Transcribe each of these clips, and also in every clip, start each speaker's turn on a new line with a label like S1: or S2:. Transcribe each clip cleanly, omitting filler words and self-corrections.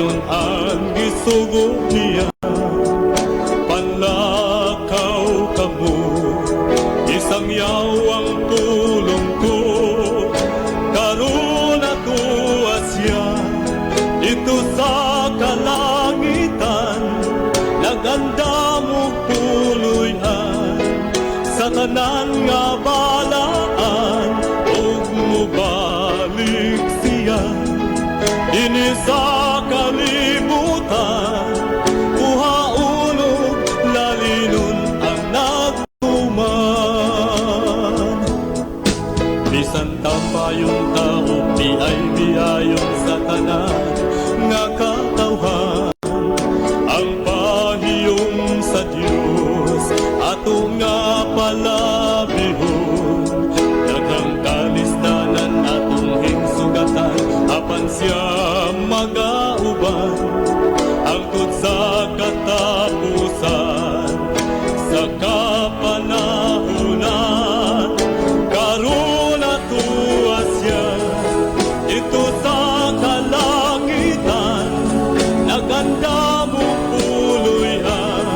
S1: Tumanon ang gisugo niya. Panlakaw kamo, isangyaw ang pulong ko. Karon atoa siya didto sa kalangitan, nagandam og puloy-an sa tanan nga balaan, ug mubalik siya dinhi sa kalibutan, kuhaon ug lalinon ang nagtuman. Bisan tampayon ta o biay-biayon sa tanan nga katawhan, ang pahiyom sa Dios ato nga palabihon. Daghang kalisdanan atong hingsugatan, apan siya magauban hangtod sa katapusan, sa kapanahunan. Karon atoa siya didto sa kalangitan, nagandam og puloy-an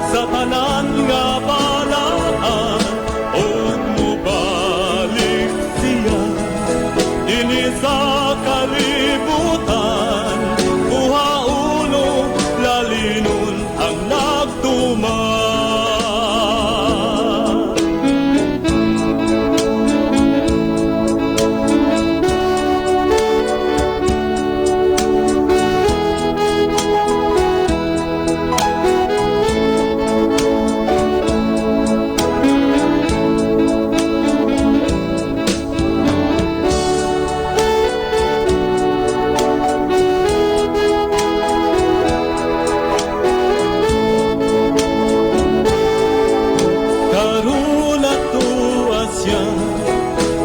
S1: sa tanan nga balaan, ug mubalik siya dinhi sa kalibutan, kuhaon ug lalinon ang nagtuman. Karon atoa siya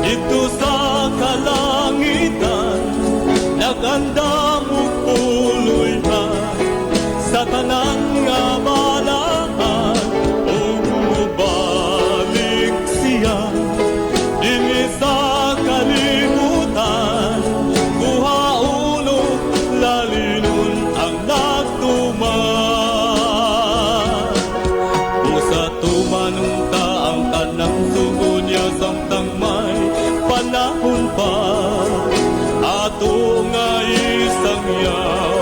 S1: didto sa kalangitan, nagandam og puloy-an sa tanan nga balaan, ug mubalik siya dinhi sa kalibutan, kuhaon ug lalinon ang nagtuman. Busa tumanon ta ang tanang sugo niya samtang may panahon pa, ato nga isangyaw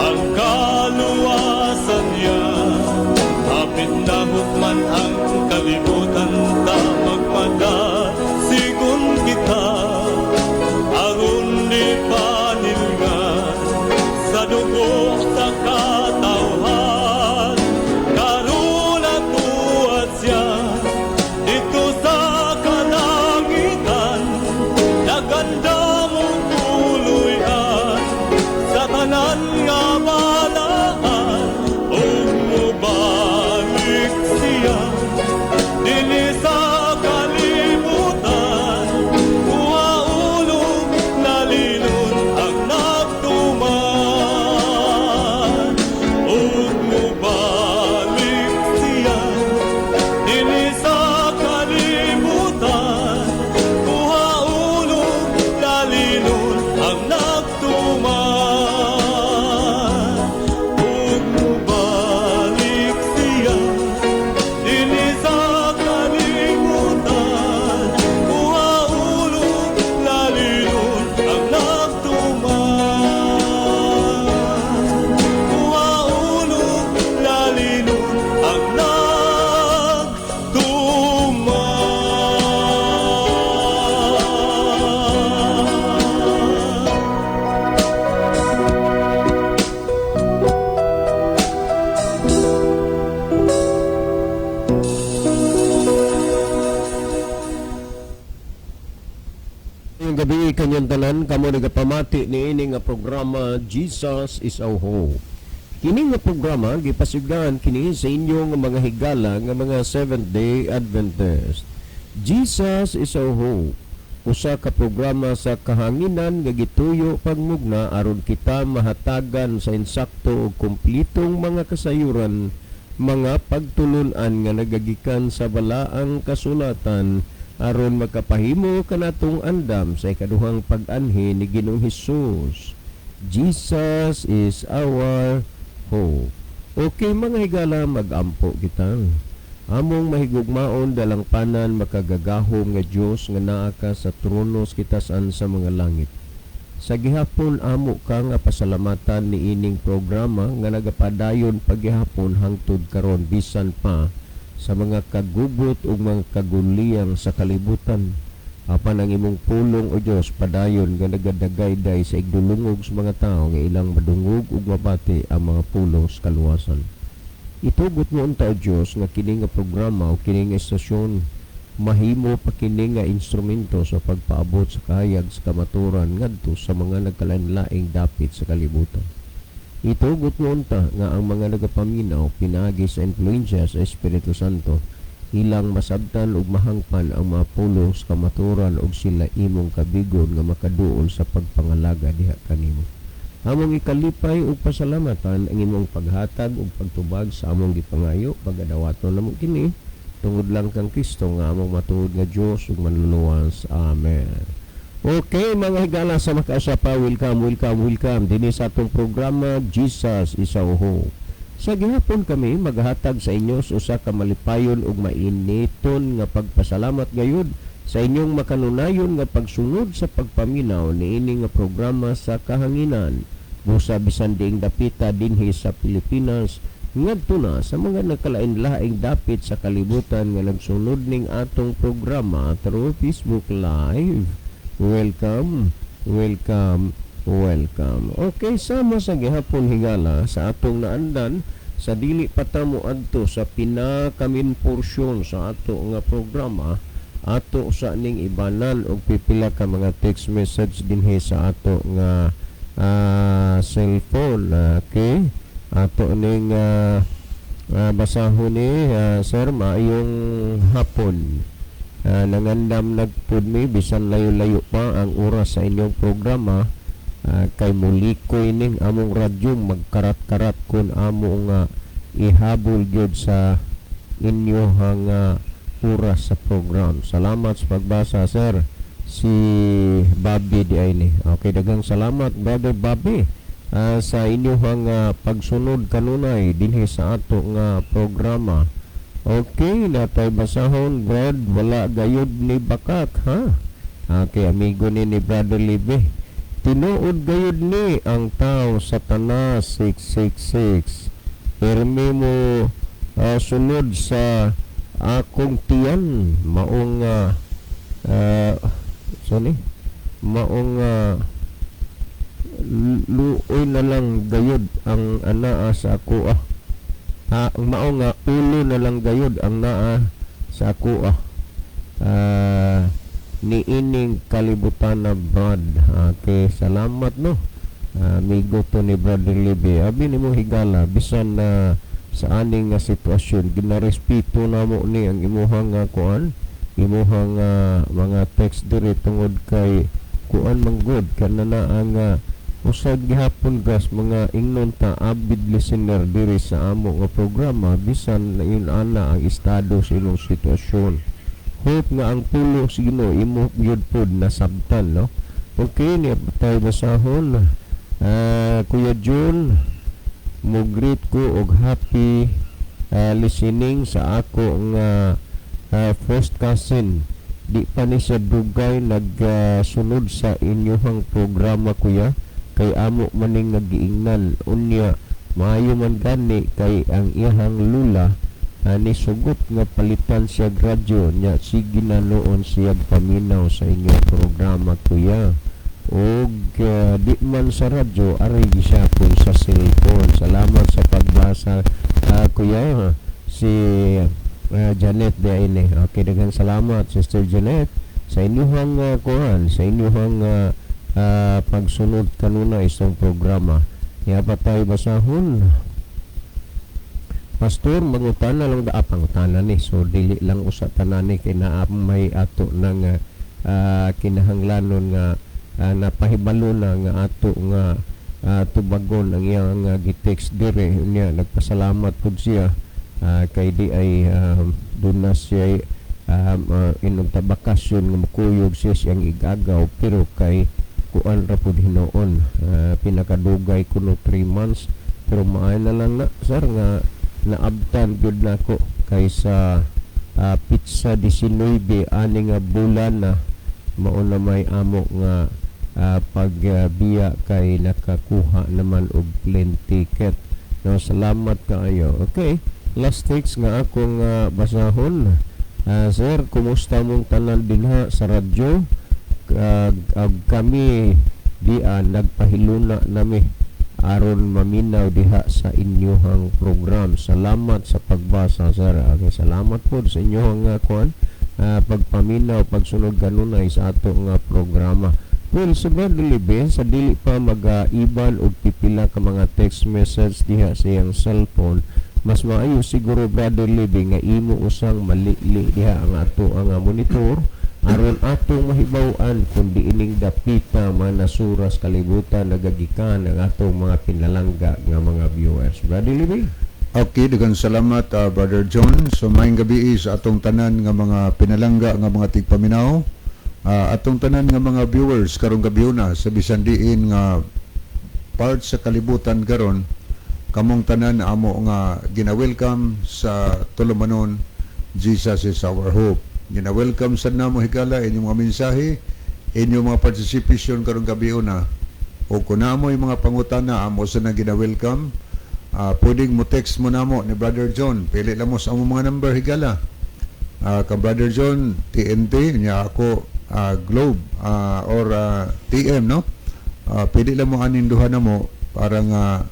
S1: ang kaluwasan niya. Hapit na hukman ang kalibutan, ta magpadasigon kita, aron di panilngan sa dugo sa katawhan. Karon atoa siya didto sa kalangitan, nagandam og puloy-an sa tanan nga balaan, ug mubalik siya dinhi sa kalibutan, kuhaon ug lalinon ang nagtuman, ug mubalik siya dinhi sa kalibutan, kuhaon ug lalinon ang nagtuman, ug mubalik siya dinhi sa kalibutan, kuhaon ug lalinon ang nagtuman, kuhaon ug lalinon ang nagtuman.
S2: Maayong gabi kanyang tanan kamo nagapamati niini nga programa, Jesus Is Our Hope. Kini nga programa gipasigdan kini sa inyong mga higala nga mga Seventh Day Adventist. Jesus Is Our Hope, usa ka programa sa kahanginan nga gituyo pagmugna aron kita mahatagan sa insakto ug kumplitong mga kasayuran, mga pagtulunan nga nagagikan sa balaang kasulatan, aron makapahimo kanatong andam sa ikaduhang pag-anhi ni Ginoong Hesus. Jesus is our hope. Okay, mga higala, magampo kita. Among mahigugmaon, dalangpanan, makagagahom nga Dios nga naa ka sa trono sa kitasan sa mga langit. Sa gihapon, amo ka nga pasalamatan niining programa nga nagapadayon paghihapon hangtod karon bisan pa sa mga kagubot ug mga kaguliyang sa kalibutan. Apan ang imong pulong, o Dios, padayon nga nagadagayday sa igdulungog sa mga tawo nga ilang madungog ug mabati ang mga pulong sa kaluwasan. Itugot mo unta, o Dios, nga kini nga programa o kini nga estasyon mahimo pa kini nga instrumento sa pagpaabot sa kahayag sa kamaturan ngadto sa mga nagkalain-laing dapit sa kalibutan. Itugot mo unta nga ang mga nagapaminaw, pinaagi sa impluwensya sa Espiritu Santo, ilang masabtan ug mahangpan ang mga pulong sa kamaturan ug sila imong kabigon nga makaduol sa pagpangalaga diha kanimo. Among ikalipay ug pasalamatan ang imong paghatag ug pagtubag sa among gipangayo. Pagadawaton namo kini tungod lang kang Kristo nga among matuod nga Dios ug Manluluwas. Amen. Okay, mga higala, sa makausa pa, welcome, welcome, welcome dinhi sa atong programa Jesus is Our Hope. Sa gihapon, kami maghatag sa inyo sa usa ka malipayon ug mainiton nga pagpasalamat gayud sa inyong makanunayon nga pagsunod sa pagpaminaw niini nga programa sa kahanginan. Busa bisan diing dapita dinhi sa Pilipinas ngadto na sa mga nagkalain-laing dapit sa kalibutan nga nagsunod ning atong programa through Facebook Live. Welcome, welcome, welcome. Okay, sama sa gihapon, higala, sa atong naandan, sa dili pa ta moadto sa pinaka-main porsyon sa ato nga programa, ato sa ning ibanan og pipila ka mga text message dinhi sa ato nga cellphone. Okay, ato ning basahon ni "Sir, maayong hapon. Nangandam nagpud mi bisan layo-layo pa ang oras sa inyong programa kay mulikoy ning among radyo, magkarat-karat kun amo nga ihabol gyud sa inyohang oras sa program. Salamat sa pagbasa, sir." Si Bobby diay ni. Okay, daghang salamat, Brother Bobby, sa inyong pagsunod kanunay dinhi sa ato nga programa. Okay, natay basahon, "Brad, wala gayud ni bakak, ha?" Okay, amigo ni Brother Libe. "Tinuod gayud ni ang tao Satanas 666. Pirmi mo sunod sa akong tiyan, maong sorry, maong luoy na lang gayud ang anaa sa ako ah. Ang mao nga ulo na lang gayud ang naa sa ako ah. Niining kalibutan na, Brad." Okay, salamat, no. Amigo to ni Brother Libe. Abi nimo, higala, bisan na sa aning nga sitwasyon, ginarespeto namo ni ang imuhang nga kuan, imuhang mga text diri tungod kay kuan man gud kana na ang usag gihapon gas mga ingnon ta avid listener diri sa amo nga programa bisan na yun ana ang estado sa inyong sitwasyon. Hope nga ang pulong sa Ginoo imo gyud pod nasabtan, no. Okay, niya tayo basahon. "Kuya Jun, mo greet ko og happy listening sa ako nga first cousin. Di pa ni siya dugay nagsunod sa inyong programa, kuya, kay amo maning nagiingnan. Unya maayo man gani kay ang iyahang lula ni sugot nga palitan siya radyo nya. Sige na noon siya paminaw sa inyong programa, kuya, og di man sa radyo, ari gisapon sa cellphone. Salamat sa pagbasa, kuya." Si Janet di ini. Okay, daghang salamat, Sister Janet, sa inyong kuan, sa inyong pagsunod kanunay isang programa. Iya pa tayo basahon. "Pastor, mangutana lang da." Pangutana ni. So dili lang usa tanan ni kay naa may ato nang kinahanglanon nga napahibalo na nga ato nga tubagon ang iyang gi-text dire. Niya nagpasalamat pud siya kay di ay doon na siya inom ta bakasyon nga makuyog siya siyang igagaw pero kay Kuan ra pud hinuon, pinakadugay kuno 3 months, pero maayo na lang na, sir, nga naabtan gyud nako kaysa petsa 19 ani nga bulan na mao na may amo nga pagbiya kay nakakuha naman og plane ticket, no? Salamat kaayo. Okay, last text nga akong basahon. Sir, kumusta mong tanan dinha sa radyo? Kami diha nagpahiluna nami aron maminaw diha sa inyuhang program. Salamat sa pagbasa, sir. Okay, salamat po sa inyuhang kuan, pagpaminaw pagsunod kanunay sa ato nga programa. Well, sa Brother Libe, sa dili pa mag-iban og pipila ka mga text message diha sa iyang cellphone, mas maayo siguro, Brother Libe, nga imo usang malili diha ang ato ang monitor aron atong mahibaw-an kung diining dapita mga nasuras kalibutan nagagikan ang atong mga pinalangga nga mga viewers. Brother Libe?
S3: Okay, daghang salamat, Brother John. So maayong gabi sa atong tanan nga mga pinalangga nga mga tigpaminaw. Atong tanan nga mga viewers karong gabi na sa bisan diin nga part sa kalibutan karon, kamong tanan amo nga gina-welcome sa tulumanon Jesus is Our Hope. Gina-welcome sad namo, higala, inyong mga mensahe, inyong mga participation karong gabi una. O kung namo yung mga pangutana, amo sa na gina-welcome. Pwedeng mo text mo namo ni Brother John. Pili lang mo sa among mga number, higala. Ka Brother John TNT nya, ako Globe or TM, no? Pili lang mo aning duha namo para nga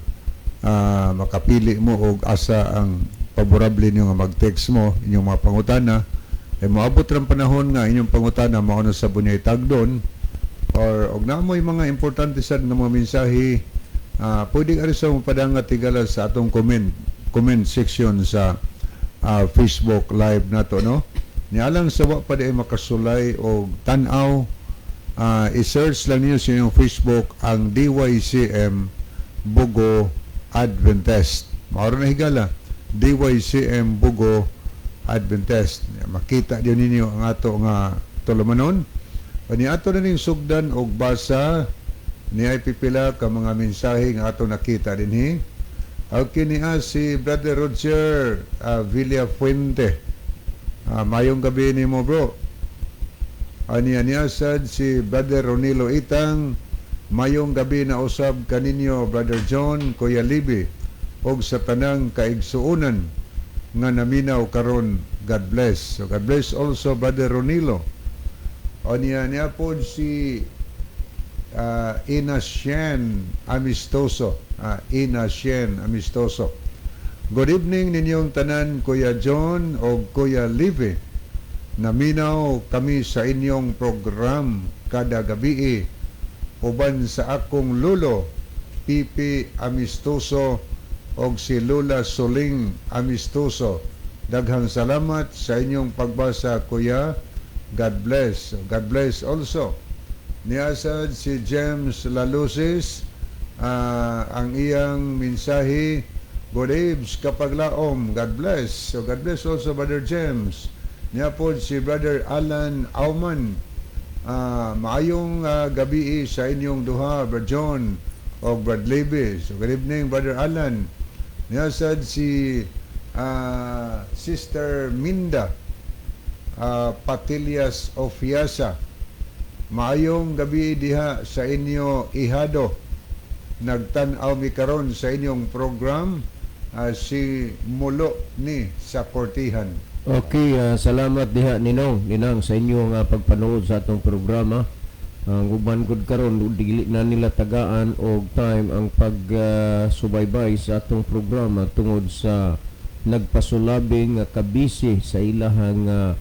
S3: makapili mo og asa ang paborable niyo nga mag-text mo inyong mga pangutana. Eh moabot ra ang panahon nga inyong pangutana mao na sa bunyay tagdon or og naamoy mga importante sad nga mga mensahe, pwede ka rin sa mapadangat, higala, sa atong comment section sa Facebook Live nato, no? Nialang sa wa pa di ay makasulay og tan-aw, i-search lang niyo sa inyong Facebook ang DYCM Bogo Adventist. Mao na, higala, DYCM Bogo Adventist. Makita din ninyo ang ato nga tulumanon. Ni ato na ning sugdan og basa ni ay pipila ka mga mensahe nga ato nakita dinhi. Okay, niya si Brother Roger Villafuente. Mayong gabi nimo, bro. Aniya niya sad si Brother Ronilo Itang. Mayong gabi na usab kaninyo, Brother John, Kuya Libi, og sa tanang kaigsuonan nga naminaw karon. God bless. So God bless also, Brother Ronilo. Aniya niya po si Ina Shen Amistoso. Ina Shen Amistoso. Good evening ninyong tanan, Kuya John o Kuya Live. Naminaw kami sa inyong program kada gabi uban sa akong lulo Pipi Amistoso og si Lola Soling Amistoso. Daghang salamat sa inyong pagbasa, Kuya. God bless. God bless also. Niasad si James Lalusis, ang iyang mensahe, "Good eves, kapaglaom, God bless." So God bless also, Brother James. Niya po si Brother Alan Auman. Maayong gabi sa inyong duha, Brother John o Brad Levy. So good evening, Brother Alan. Niya sad si Sister Minda Patilias Ofiasa. Maayong gabi diha sa inyo, ihado. Nagtan-aw mi karon sa inyong program, si Mulo ni sa Kortihan.
S2: Okay, salamat diha, Ninong, Ninang, sa inyong pagpanood sa atong programa. Ang uban gud karon dili na nila tagaan og time ang pagsubaybay sa atong programa tungod sa nagpasulabi nga kabisi sa ilahang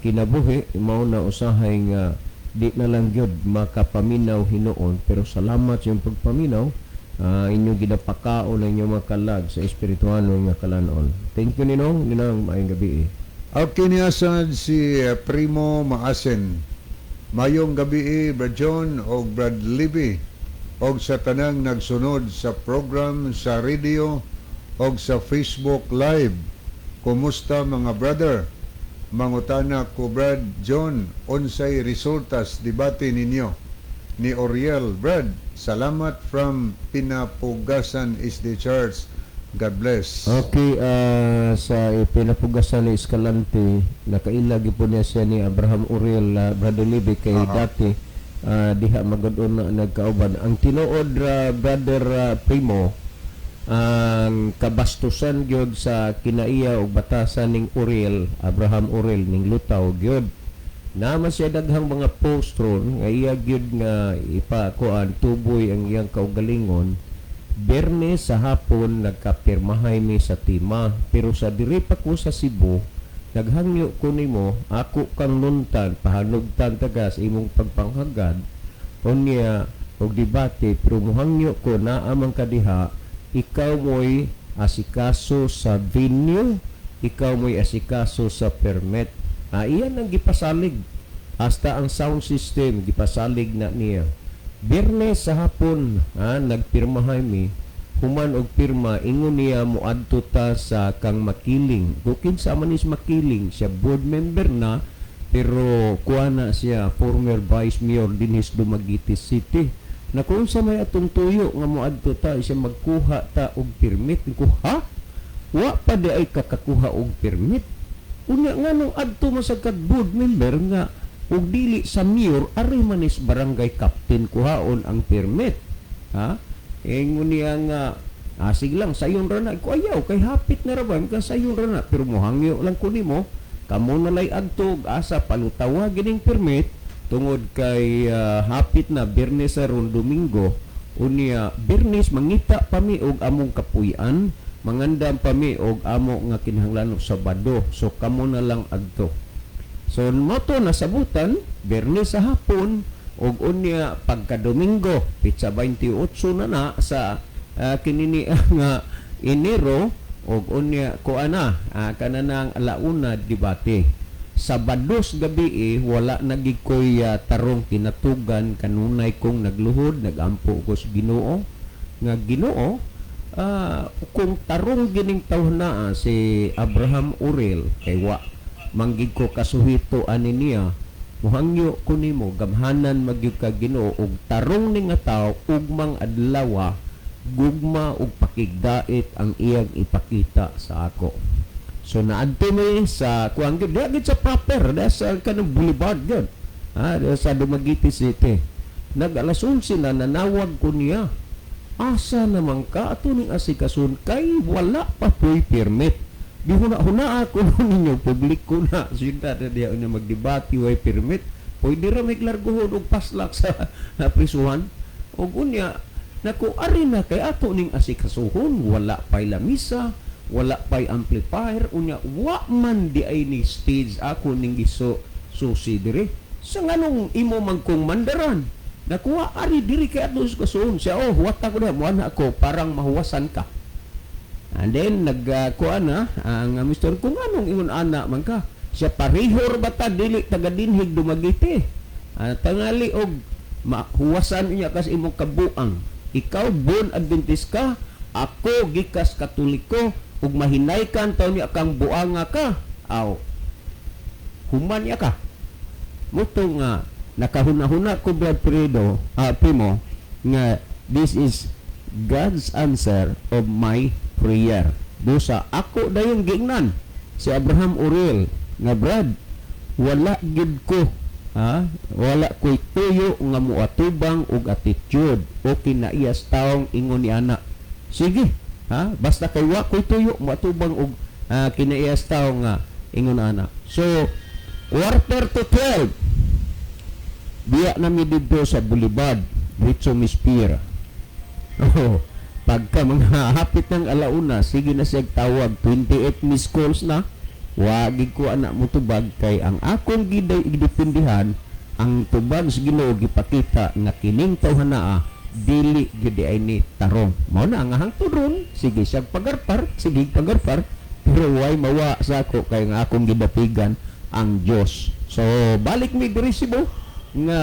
S2: kinabuhi. Mao na usahay nga di na lang gyud makapaminaw hinuon, pero salamat sa inyong pagpaminaw, inyong ginapakaon ang inyong mga kalag sa espirituano nga kalanon. Thank you, Ninong, Ninang, maayong gabi.
S3: Okay, niya sad si Primo Maasen. Mayong gabi, Brad John o Brad Libby, og sa tanang nagsunod sa program sa radio og sa Facebook Live. Kumusta, mga brother? Mangutana ko, Brad John, unsay resultas debate ninyo? ni Oriel. Brad, salamat from Pinapugasan SDA Church. God bless.
S2: Okay, sa Pinapugasan ni Escalante, nakaila gyud po niya siya ni Abraham Uriel, Brother Libby, kay dati diha magud na nagkauban. Ang tinuod, Brother Primo, ang kabastusan gyud sa kinaiya og batasan ning Uriel, Abraham Uriel ning lutaw gyud. Naman siya daghang mga post ron nga iya gyud nga ipakuan tuboy ang iyang kaugalingon. Biyernes sa hapon nagkapirmahay mi sa tima, pero sa diri pa ko sa Cebu naghangyo ko nimo, ako kang nuntan pahanugtan tagas imong pagpanghagad unya og debate, pero muhangyo ko naa man ka diha, ikaw mo'y asikaso sa venue, ikaw mo'y asikaso sa permit. Iyan ang gipasalig, hasta ang sound system gipasalig na niya. Biyernes sa hapon, nagpirmahay mi. Human og pirma, ingon niya moadto ta sa kang Makiling. Bukid sa man is Makiling, siya board member na, pero kuha na siya former vice mayor dinhi sa Dumaguete City. Na kung sa may atong tuyo nga moadto ta siya magkuha ta og permit ko, ha? Wa pa di ay kakakuha og permit. Unya nganong adto mo sa kad board member nga ug dili sa mayor, ari man is barangay captain kuhaon ang permit, ha? Ingon niya nga asig lang sayon ra na ko, ayaw kay hapit na ra ba ka, sayon ra na, pero mohangyo lang ko nimo, kamo na lay adto ug asa palutawa gining permit tungod kay hapit na Biyernes sa ron Domingo. Unya Biyernes mangita pa mi og among kapuy-an, mangandam pa mi og amo nga kinahanglan og Sabado, so kamo na lang adto. So mo to nasabutan Biyernes sa hapon ug unya pagka Domingo pitsa 28 na na sa kinini nga Enero ug unya kuan na kananang alauna debate. Sabados gabi wala na gid koy tarong kinatugan, kanunay kong nagluhod, nagampo ko sa Ginoo nga, Ginoo, kung tarong gining tawhana si Abraham Uriel kay wa manggid ko kasuhito ani niya, muhangyo ko nimo, gamhanan magyud ka Ginoo og tarong ni nga tawo ugmang adlaw, gugma ug pakigdait ang iyang ipakita sa ako. So naadto mi sa kuan gyud, diha gyud sa proper, diha sa kanang boulevard gyud. Diha sa Dumaguete City. Nag alas 11 na nanawag ko niya. Asa naman ka, ato ning asikason kay wala pa po'y permit. Gihuna-huna ako ninyo, publiko na syudad na diha unya magdebate way permit. Pwede ra may larguhon og paslak sa prisuhan. Og unya nako ari na kay ato ning asikasuhon, wala pa'y lamisa, wala pa'y amplifier, unya wa man di ay ni stage ako ning giso susi diri. Sa nganong imo man kong mandaran? Nakuha ari diri kay ato asikasuhon. Siya, oh, huwat ako na, muana ako parang mahuwasan ka. And then nagkuha na ang mister kung anong ingon ana man ka. Siya parihor bata dili taga dinhig Dumaguete. Tangali og mahuwasan niya kas imong kabuang. Ikaw born Adventist ka, ako gikas Katoliko ug mahinay ka taon niya kang buanga ka. Aw. Human niya ka. Muto nga nakahuna-huna ko, Brad Fredo, Primo, nga this is God's answer of my prayer. Busa ako dayong giingnan si Abraham Uriel nga, Brad, wala gid ko, ha, wala ko'y tuyo nga muatubang og attitude o kinaiyas taong ingon ni ana. Sige, ha, basta kay wa ko'y tuyo muatubang og kinaiyas taong nga ingon ana. So 11:45 biya nami didto sa Boulevard Ritso Mispira. Oh, pagka mga hapit ng alauna, sige na siya tawag, 28 missed calls na. Wagi ko anak mo tubag kay ang akong giday igdepindihan ang tubag sa Ginoo gipakita nga kining tawhanaa dili gyud ay ni tarong. Mao na ang hangtod ron, sige siya pagarpar, sige pagarpar, pero way mawa sa ako kay nga akong gidapigan ang Dios. So balik mi diri Cebu nga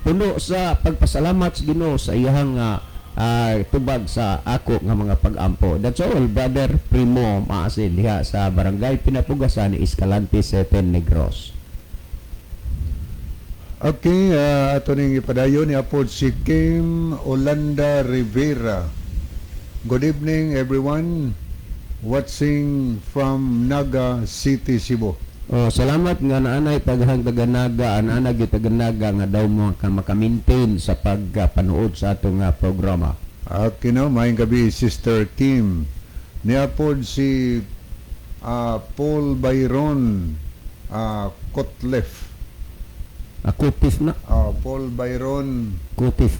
S2: puno sa pagpasalamat sa Ginoo sa iyahang tubag sa ako nga mga pag-ampo. That's all, Brother Primo Maasin diha sa Barangay Pinapugasan, Escalante 7, Negros.
S3: Okay, ato ning ipadayon ni apod si Kim Olanda Rivera. Good evening, everyone watching from Naga City, Cebu.
S2: Oh, salamat nga naanay paghang taga-Naga, anana gyud taga-Naga nga daw mo ka maka-maintain sa pagpanood sa atong programa.
S3: Okay no, maayong gabi, Sister Kim. Niapod si Paul Byron Kotlef.
S2: Kutif na,
S3: Paul Byron
S2: kutif,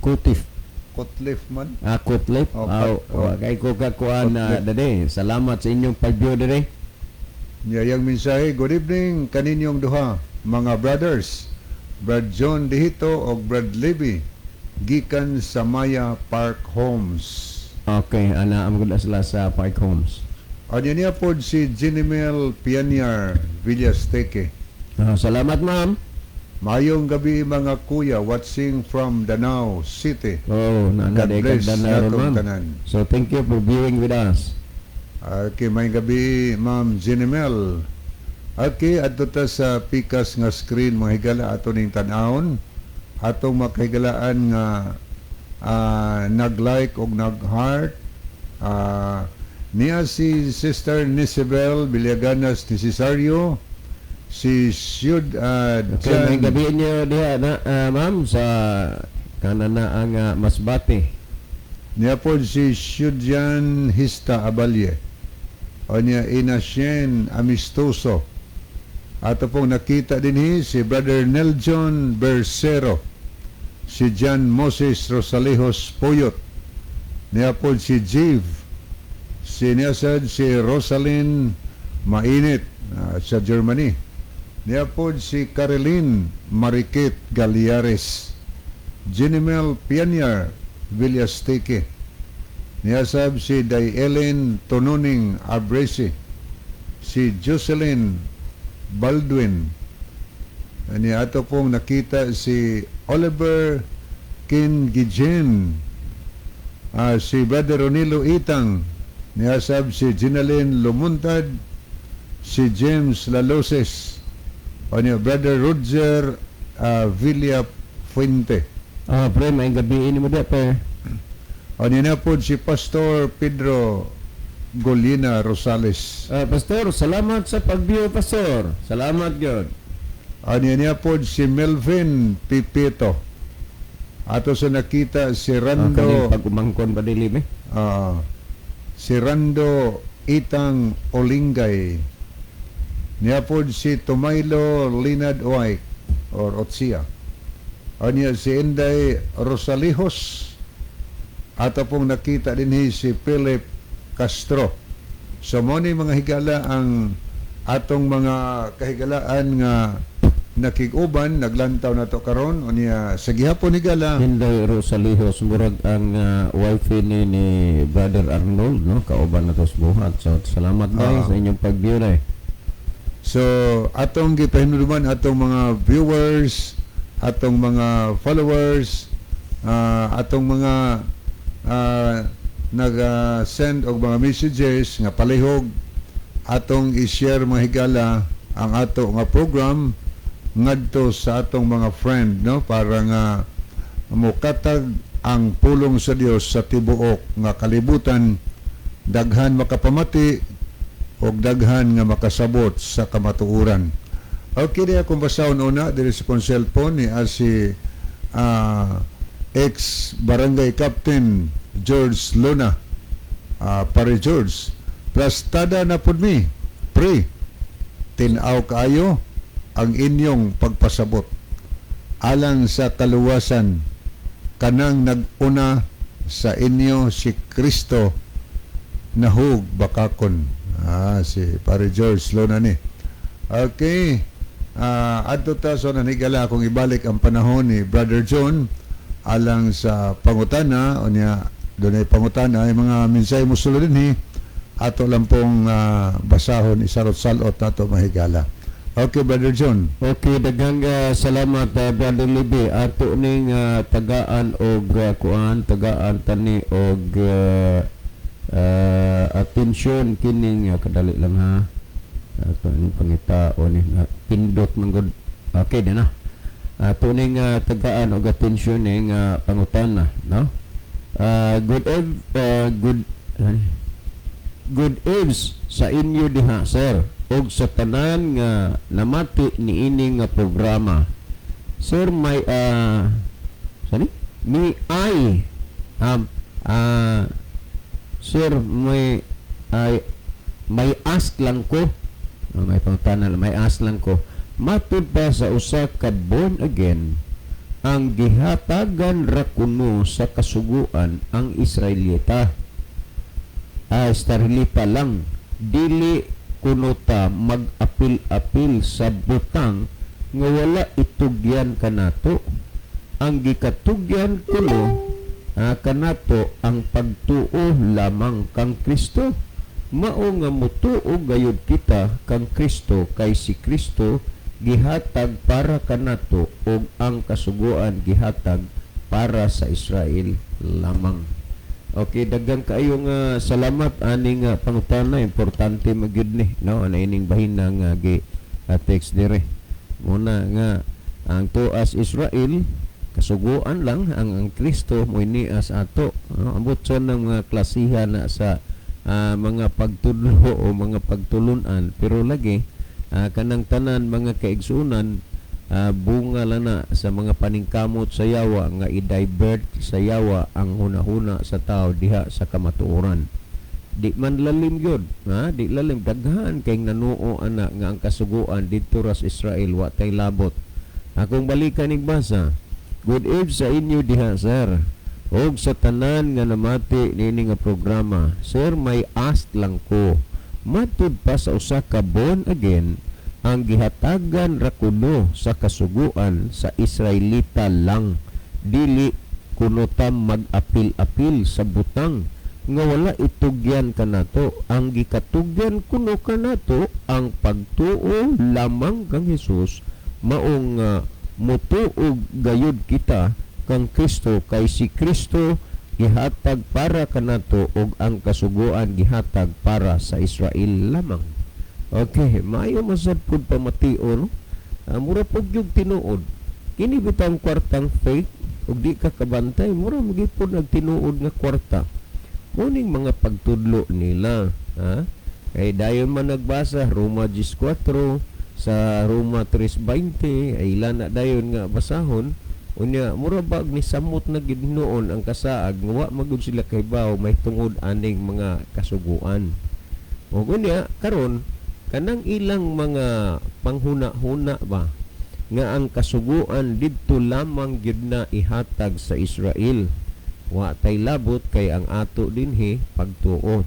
S2: kutif.
S3: Kotlef man.
S2: Kutlef.
S3: Oh,
S2: Ah,
S3: oh.
S2: oh, kay ko kakuan na
S3: Kutlef.
S2: dade. Salamat sa inyong pag-view dere.
S3: Niya yang mensahe, good evening kaninyong duha, mga brothers. Brad John Dihito o Brad Libby, gikan sa Maya Park Homes.
S2: Okay, ana am gud sila sa Park Homes.
S3: Anya niya pod si Jinimel Pianiar Villasteque.
S2: Salamat, ma'am.
S3: Mayong gabi, mga kuya, watching from Danao City.
S2: Oh, naana
S3: God
S2: day
S3: bless
S2: kag Danao,
S3: natong
S2: ma'am.
S3: tanan.
S2: So thank you for viewing with us.
S3: Okay, maayong gabi, Ma'am Jinimel. Okay, adto ta sa pikas nga screen, mga higala, ato ning tan-awon. Atong makahigalaan nga nag-like og nag-heart. Niya si Sister Nisabel Villaganas ni Cesario, si Syud
S2: Okay, may gabi niyo diha na ma'am sa kanana ang Masbate.
S3: Niya po si Syudjan Hista Abalye. O niya Inasien Amistoso. Ato pong nakita din hi si Brother Neljon Bercero. Si John Moses Rosalejos Puyot. Niya po si Jive. Si niya sad si Rosalyn Mainit sa Germany. Niya po si Caroline Marikit Galiares. Jinimel Pianiar Villasteque. Niyasab si Dayellen Tonuning Abresi. Si Jocelyn Baldwin. Ni ato pong nakita si Oliver Kingijen. Si Brother Ronilo Itang. Niyasab si Ginalyn Lumuntad. Si James Laloses. O niya, Brother Roger Villa Fuente.
S2: Pre, may gabi ini mo diha, pre.
S3: O niya na po si Pastor Pedro Golina Rosales.
S2: Pastor, salamat sa pag-view, Pastor. Salamat gyud.
S3: O niya niya po si Melvin Pipito. Ato sa nakita si Rando
S2: Kaning pag-umangkon pa dili me.
S3: Si Rando Itang Olingay. Niya po si Tomaylo Linad Oaik or Otsia. O niya si Inday Rosalijos. Ato pong nakita din hi si Philip Castro. So mo ni, mga higala, ang atong mga kahigalaan nga nakig-uban naglantaw na to karon unya sa gihapon, higala.
S2: Inday Rosalijos, murag ang wife ni Brother Arnold, no, kauban na to sa buhat. So salamat bay sa inyong pag-view na.
S3: So atong gipahinumduman atong mga viewers, atong mga followers, atong mga nag-send og mga messages nga palihog atong i-share, mga higala, ang ato nga program ngadto sa atong mga friend, no, para nga mokatag ang pulong sa Dios sa tibuok nga kalibutan, daghan makapamati og daghan nga makasabot sa kamatuoran. Okay, di akong basahon una diri sa akong cellphone ni si ex barangay captain George Luna. Pare George, plastada na pud mi. Pre, tin-aw kaayo ang inyong pagpasabot alang sa kaluwasan kanang nag-una sa inyo si Kristo nahug bakakon. Si Pare George Luna ni. Okay. Adto ta so nanigala akong ibalik ang panahon ni Brother John alang sa pangutana unya dunay pangutana ay mga mensahe mo sulod dinhi ato lang pong basahon, isarot-salot nato, mahigala. Okay, Brother John.
S2: Okay, daghang salamat, Brother Libby. Ato ning tagaan og kuan, tagaan tani og atensyon kining kadali lang ha. Ato ning pangitaon ni pindot man gud. Okay, di na. Ato ning tagaan og atensyon ning pangutana, no? Good eves sa inyo diha, sir, ug sa tanan nga namati niini nga programa. Sir, may sorry? May I sir, may ask lang ko. Oh, may pangutana, may ask lang ko. Matud pa sa usa ka born again, ang gihatagan ra kuno sa kasuguan ang Israelita? Ah, Israelita lang. Dili kuno ta mag-apil-apil sa butang nga wala itugyan kanato. Ang gikatugyan kuno kanato ang pagtuo lamang kang Kristo. Mao nga mutuo gayud kita kang Kristo kay si Kristo gihatag para kanato ug ang kasuguan gihatag para sa Israel lamang. Okay, daghan kaayo nga salamat ani nga pangutana, importante magyud ni, no, ana ining bahina nga gi text dire. Muna nga ang tuas Israel kasuguan lang, ang Kristo mo as ato, no? Ambot sa ng mga klasihan na sa mga pagtudlo o mga pagtulunan, pero lagi kanang tanan, mga kaigsunan, bunga lang na sa mga paningkamot sa yawa nga i-divert sa yawa ang hunahuna sa tao diha sa kamatuoran. Di man lalim yun, ha? Di lalim. Daghan kay nanuo ana nga ang kasuguan didto ra sa Israel, wa tay labot. Akong balikan ning basa. Good eve sa inyo diha, sir, ug sa tanan nga namati niini nga programa. Sir, may ask lang ko. Matud pa sa usa ka born again, ang gihatagan ra kuno sa kasuguan sa Israelita lang? Dili kuno ta mag-apil-apil sa butang nga wala itugyan kanato. Ang gikatugyan kuno kanato ang pagtuo lamang kang Hesus. Maong mutuo gayud kita kang Kristo kay si Kristo gihatag para kanato ug ang kasuguan gihatag para sa Israel lamang. Okay, maayo masad pud pamation, no? Mura pud yung tinuod. Kini bitang kwartang fake ug di ka kabantay, mura magyud nagtinuod nga kwarta. Muning mga pagtudlo nila, ha? Kay dayon man nagbasa Roma 14 sa Roma 3:20 ay ila na dayon nga basahon. Unya mura bag ni samot na gid noon ang kasaag nga wa magud sila kahibaw may tungod aning mga kasuguan. Ug unya karon kanang ilang mga panghuna-huna ba nga ang kasuguan didto lamang gyud na ihatag sa Israel. Wa tay labot kay ang ato dinhi pagtuo.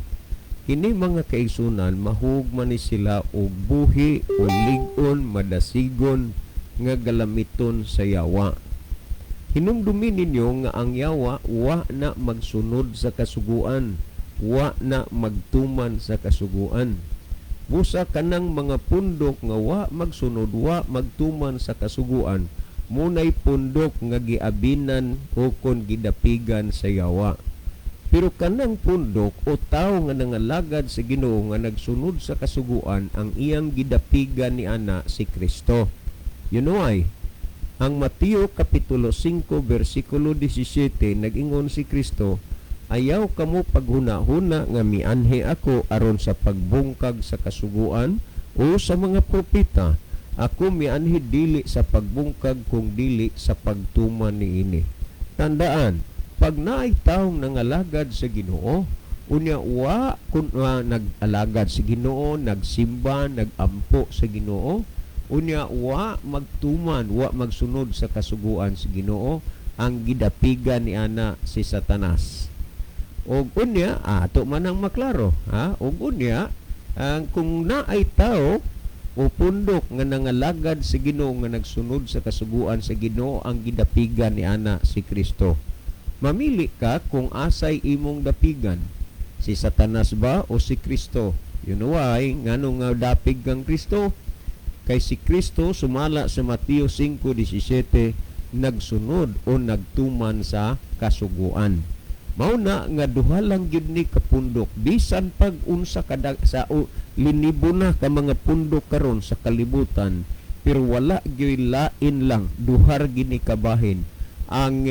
S2: Kini, mga kaigsunan, mahug man ni sila og buhi o lig-on madasigon nga galamiton sa yawa. Hinumdumi ninyo nga ang yawa wa na magsunod sa kasuguan, wa na magtuman sa kasuguan. Busa kanang mga pundok nga wa magsunod, wa magtuman sa kasuguan, munay pundok nga giabinan o kon gidapigan sa yawa. Pero kanang pundok o tao nga nangalagad sa Ginoo nga nagsunod sa kasuguan, ang iyang gidapigan ni ana si Kristo. You know why? Ang Mateo Kapitulo 5 versikulo 17, nag-ingon si Kristo, "Ayaw kamo paghuna-huna nga mianhi ako aron sa pagbungkag sa kasuguan o sa mga propeta. Ako mianhi dili sa pagbungkag kung dili sa pagtuman niini." Tandaan, pag naay taong nangalagad sa Ginoo, unya wa kun nag-alagad sa Ginoo, nagsimba, nagampo sa Ginoo, unya wa magtuman, wa magsunod sa kasuguan sa Ginoo, ang gidapigan ni ana si Satanas. Og unya ato man ang maklaro, ha? Og unya ang kung naay tao o pundok nga nangalagad sa Ginoo nga nagsunod sa kasuguan sa Ginoo, ang gidapigan ni ana si Kristo. Mamili ka kung asay imong dapigan, si Satanas ba o si Kristo. You know why? Ngano nga dapig kang Kristo? Kay si Kristo, sumala sa Mateo 5:17, nagsunod o nagtuman sa kasuguan. Mao na nga duha lang gyud ni kapundok, bisan pag unsa kada sa o, linibo na ka mga pundok karon sa kalibutan, Pero wala gyoy lain lang, duha ra gyud ni kabahin ang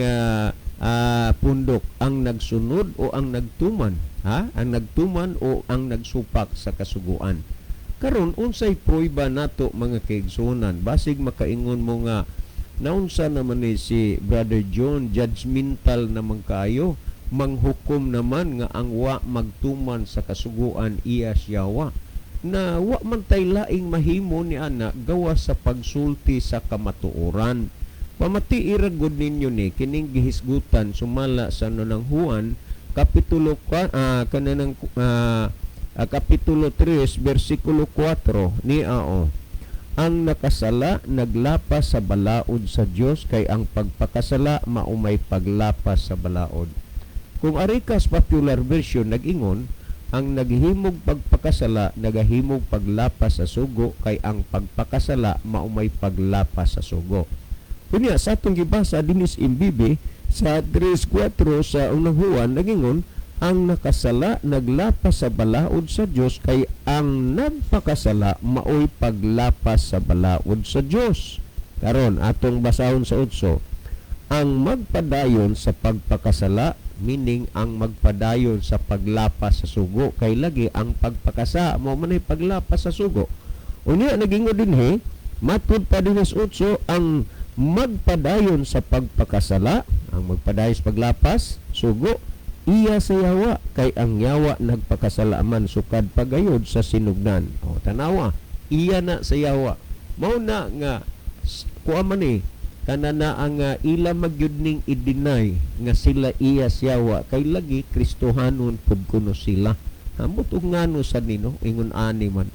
S2: pundok, ang nagsunod o ang nagtuman, ha, ang nagtuman o ang nagsupak sa kasuguan. Karon, unsay prueba nato, mga kaigsuonan? Basig makaingon mo nga naunsa naman ni si Brother John, judgmental naman kaayo, manghukom naman nga ang wa magtuman sa kasuguan iya siyawa, na wa man tay laing mahimo ni ana gawas sa pagsulti sa kamatuoran. Pamati ra gud ninyo ni kining gihisgutan sumala sa Unang Juan kapitulo ka, kananang kapitulo 3 bersikulo 4 ni ao: "Ang nakasala naglapas sa balaod sa Dios, kay ang pagpakasala mao may paglapas sa balaod." Kung ari kas popular version, nag-ingon, "Ang naghimog pagpakasala nagahimog paglapas sa sugo, kay ang pagpakasala mao may paglapas sa sugo." Unya sa atong gibasa dinis MBB sa 3:4 sa Unang Juan, nagingon, "Ang nakasala naglapas sa balaod sa Dios, kay ang nagpakasala maoy paglapas sa balaod sa Dios." Karon atong basahon sa 8: "Ang magpadayon sa pagpakasala," meaning ang magpadayon sa paglapas sa sugo, kay lagi ang pagpakasa mao man ay paglapas sa sugo. Unya nagingon dinhi, matud pa dinhi sa 8, "Ang magpadayon sa pagpakasala," ang magpadayon sa paglapas sugo, "iya sa yawa, kay ang yawa nagpakasala man sukad pagayod sa sinugdan." O tanawa, iya na sa yawa. Mao na nga kuha man ni kana na ang ila magyud ning i-deny nga sila iya sa yawa, kay lagi Kristohanon pud kuno sila. Ambot og ngano sa nino ingon ani man,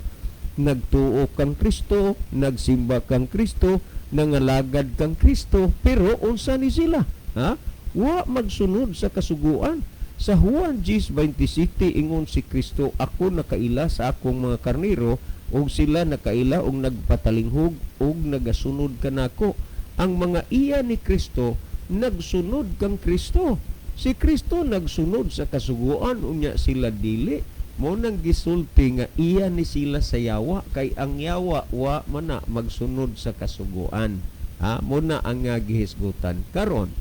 S2: nagtuo kang Kristo, nagsimba kang Kristo, nangalagad kang Kristo, pero unsa ni sila, ha? Wa magsunod sa kasuguan. Sa Juan 10:27 ingon si Kristo, "Ako nakaila sa akong mga karnero ug sila nakaila og nagpatalinghog ug nagasunod kanako." Ang mga iya ni Kristo nagsunod kang Kristo. Si Kristo nagsunod sa kasuguan, unya sila dili. Mo nang gisulti nga iya ni sila sa yawa, kay ang yawa wa man na magsunod sa kasuguan. Ha, mo na ang nga gihisgutan. Karon,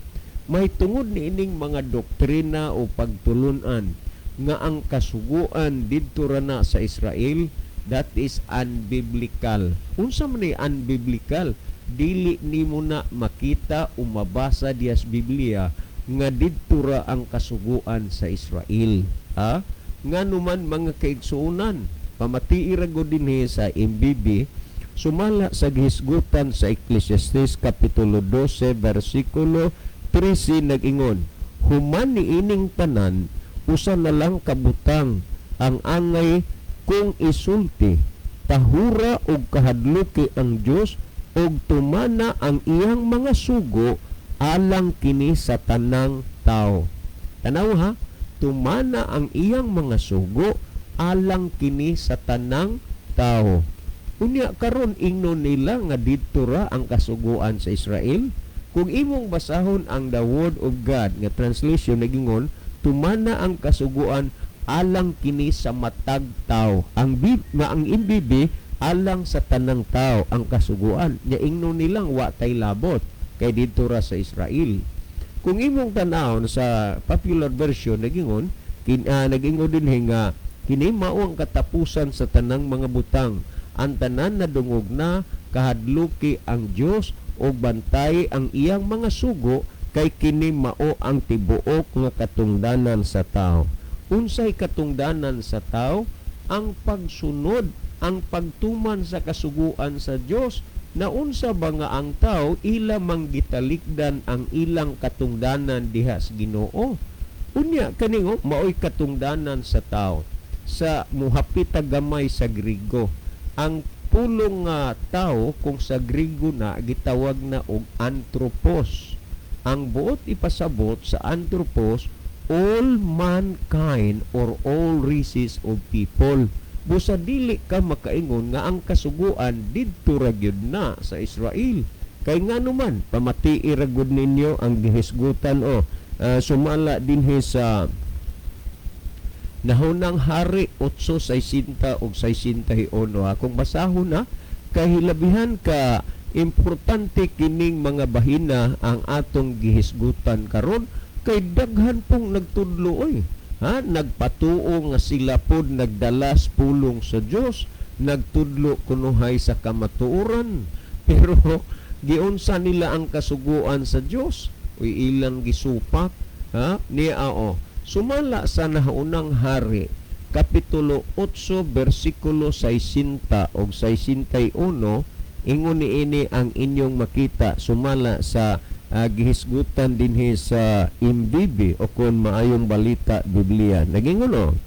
S2: may tungod ni ining mga doktrina o pagtulunan nga ang kasuguan didto ra na sa Israel, that is unbiblical. Unsa man ni unbiblical? Dili nimo na makita o mabasa diya sa Biblia nga didto ra ang kasuguan sa Israel. Ha? Ngano man, mga kaigsuonan? Pamatii ra gud dinhi sa MBB sumala sa gihisgutan sa Ecclesiastes kapitulo 12 versikulo 13, nag-ingon, "Human niining tanan, usa na lang kabutang ang angay kong isulti: tahura og kahadluki ang Dios ug tumana ang iyang mga sugo, alang kini sa tanang tao." Tanaw ha, tumana ang iyang mga sugo, alang kini sa tanang tao. Unya karon ingnon nila nga didto ra ang kasuguan sa Israel. Kung imong basahon ang The Word of God nga translation, nagingon, "Tumana ang kasuguan, alang kini sa matag tao." Ang B, nga ang MBB, alang sa tanang tao ang kasuguan. Nya ingnon nilang wa tay labot kay didto ra sa Israel. Kung imong tan-awon sa popular version, nagingon nagingon dinhi nga kini mao ang katapusan sa tanang mga butang. Ang tanan nadungog na, kahadluki ang Dios ug bantay ang iyang mga sugo, kay kini mao ang tibuok nga katungdanan sa tao. Unsay katungdanan sa tao? Ang pagsunod, ang pagtuman sa kasuguan sa Dios. Naunsa ba nga ang tao ila mang gitalikdan ang ilang katungdanan diha sa Ginoo? Unya kaningo maoy katungdanan sa tao. Sa muhapit gamay sa Grigo, ang pulong nga tao, kung sa Grigo na gitawag na og anthropos. Ang buot ipasabot sa anthropos, all mankind or all races of people. Busa dili ka makaingon nga ang kasuguan didto ra gyud na sa Israel. Kay ngano man? Pamatii ra gud ninyo ang gihisgutan o sumala dinhi sa Nahunang Hari 8:60 ug 61. Akong basahon na kay hilabihan ka Importante kining mga bahina ang atong gihisgutan karon kay daghan pong nagtudlo oy. Ha, nagpatuo nga sila pod nagdalas pulong sa Dios, nagtudlo kunuhay sa kamatuoran, pero giunsa nila ang kasuguan sa Dios, uy ilang gisupak, ha? Niya o sumala sa nahaunang Hari kapitulo 8 bersikulo 60 og 61, ingon niini ang inyong makita sumala sa gihisgutan dinhi sa MBB o kon Maayong Balita Biblia. Nagingon o,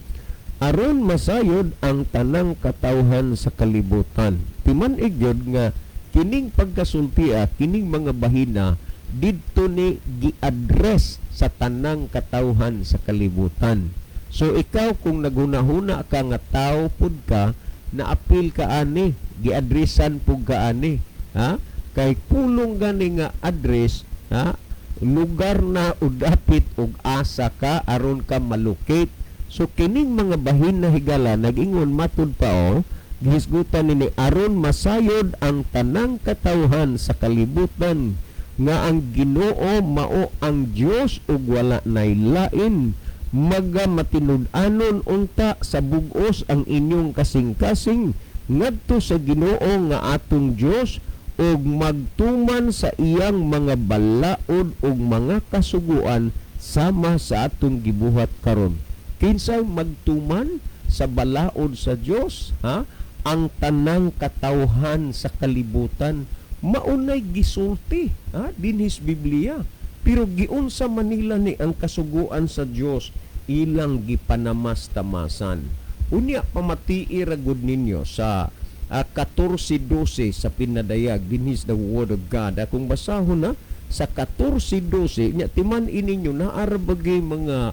S2: aron masayod ang tanang katawhan sa kalibutan. Timan-ig gyud nga kining pagkasultia, kining mga bahina didto ni gi-address sa tanang katawhan sa kalibutan. So ikaw kung naghunahuna ka nga tao pud ka, naapil ka ani, giadresan pud ka ani, ha? Kay pulong gani nga address, ha? Lugar na udapit og asa ka aron ka malocate. So kining mga bahina higala nag-ingon matud pa o gihisgutan nini aron masayod ang tanang katawhan sa kalibutan nga ang Ginoo mao ang Dios ug wala nay lain. Maga matinud-anon unta sa bug-os ang inyong kasing-kasing ngadto sa Ginoo nga atong Dios ug magtuman sa iyang mga balaod ug mga kasuguan sama sa atong gibuhat karon. Kinsay magtuman sa balaod sa Dios, ha? Ang tanang katawhan sa kalibutan maunay gisulti, ha, dinhis Biblia. Pero giunsa manila ni ang kasuguan sa Dios, ilang gipanamas-tamasan. Unya pamatii ra gud ninyo sa 14:12 sa pinadayag, dinhis the word of God. Akong basahon na sa 14:12 nya, timan ininyo naa ra bagay mga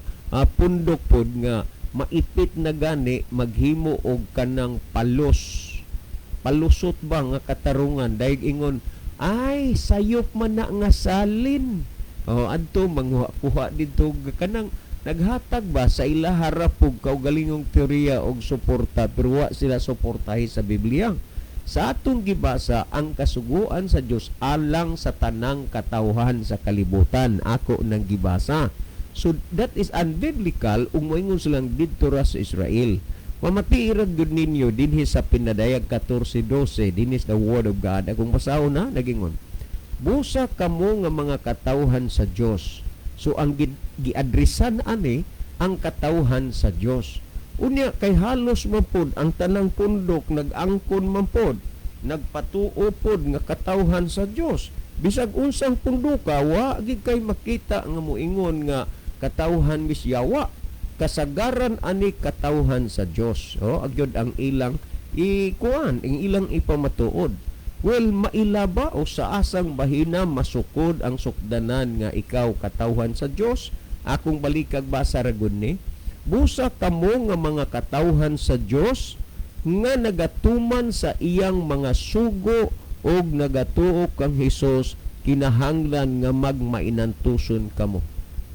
S2: pundok pod nga maipit na gani maghimo og kanang palusot ba nga katarungan, dahil ingon ay sayop man na nga salin. O adto manguha-kuha didto kanang naghatag ba sa ilaha ra pug kaugalingong teorya og suporta, pero wa sila suportahi sa Biblia. Sa atong gibasa, ang kasuguan sa Dios alang sa tanang katawhan sa kalibutan, ako nang gibasa. So that is unbiblical ug moingon silang didto ra sa Israel. Mamati ra gyud ninyo dinhi sa pinadayag 14:12, dinhi the word of God. Akong basahon na, nagingon, busa kamo nga mga katawhan sa Dios. So ang giadresan ani ang katawhan sa Dios. Unya kay halos man pod ang tanang pundok nag-angkon man pod, nagpatuo pod nga katawhan sa Dios. Bisag unsang pundoka, wa gid kay makita nga moingon nga katawhan mis yawa. Kasagaran ani katawhan sa Dios. Oh, agyod ang ilang ikuan, ang ilang ipamatuod. Well, maila ba o sa asang bahina masukod ang sukdanan nga ikaw katawhan sa Dios? Akong balikag basa ra gud ni. Busa kamo nga mga katawhan sa Dios nga nagatuman sa iyang mga sugo og nagatuo kang Hesus, kinahanglan nga magmainantuson kamo.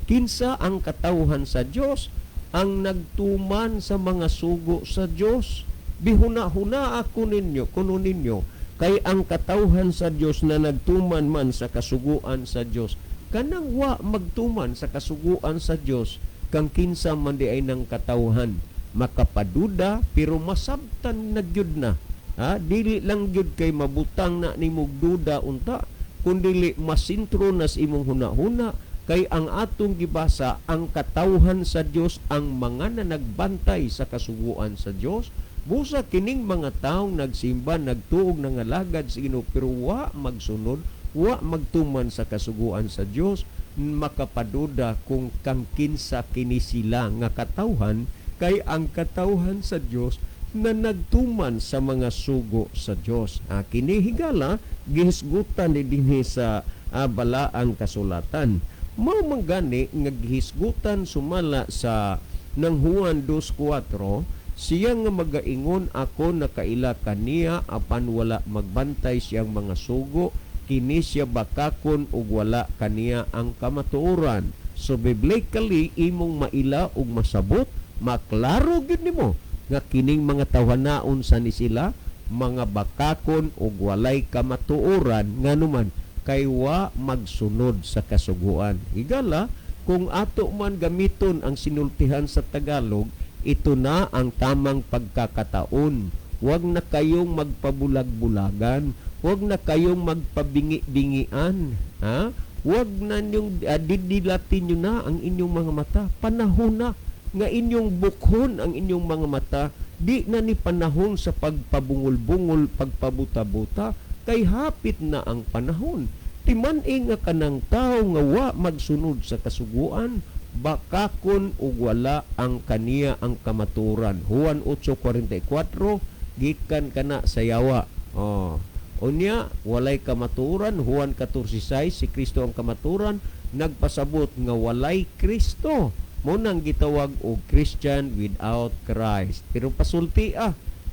S2: Kinsa ang katawhan sa Dios? Ang nagtuman sa mga sugo sa Dios. Bihuna-huna ako ninyo, kuno ninyo, kay ang katawhan sa Dios na nagtuman man sa kasuguan sa Dios, kanang wa magtuman sa kasuguan sa Dios, kang kinsa man di ay nang katawhan, makapaduda pero masabtan na gyud na. Ha, dili lang gyud kay mabutang na nimog duda unta, kundili masintro na sa imong hunahuna, kay ang atong gibasa, ang katawhan sa Dios ang mga nanagbantay sa kasuguan sa Dios. Busa kining mga taong nagsimba, nagtuog, nangalagad sa Ginoo, pero wa magsunod, wa magtuman sa kasuguan sa Dios, makapaduda kung kang kinsa kini sila nga katawhan, kay ang katawhan sa Dios na nagtuman sa mga sugo sa Dios. Kini higala gihisgutan ni dinhi sa balaang kasulatan. Mao man gani nga gihisgutan sumala sa nang Juan 2:4, siya nga magaingon ako nakaila kaniya apan wala magbantay siyang mga sugo, kini siya bakakon ug wala kaniya ang kamatuoran. So biblically imong maila ug masabot, maklaro gyud nimo nga kining mga tawhanaon sa ni sila mga bakakon ug walay kamatuoran, nganuman kay wa magsunod sa kasuguan. Higala, kung ato man gamiton ang sinultihan sa Tagalog, ito na ang tamang pagkakataon. Huwag na kayong magpabulag-bulagan, huwag na kayong magpabingi-bingian, ha? Huwag na ninyong didilatin nyo na ang inyong mga mata. Panahon na nga inyong bukhon ang inyong mga mata. Di na ni panahon sa pagpabungol-bungol, pagpabuta-buta, kay hapit na ang panahon. Timan-i nga kanang tao nga wa magsunod sa kasuguan, bakakon ug wala ang kaniya ang kamaturan. Juan 8:44, gikan kana sa yawa. Oh. Unya, walay kamaturan. Juan 14:6, si Kristo ang kamaturan, nagpasabot nga walay Kristo. Mo nang gitawag og Christian without Christ. Pero pasulti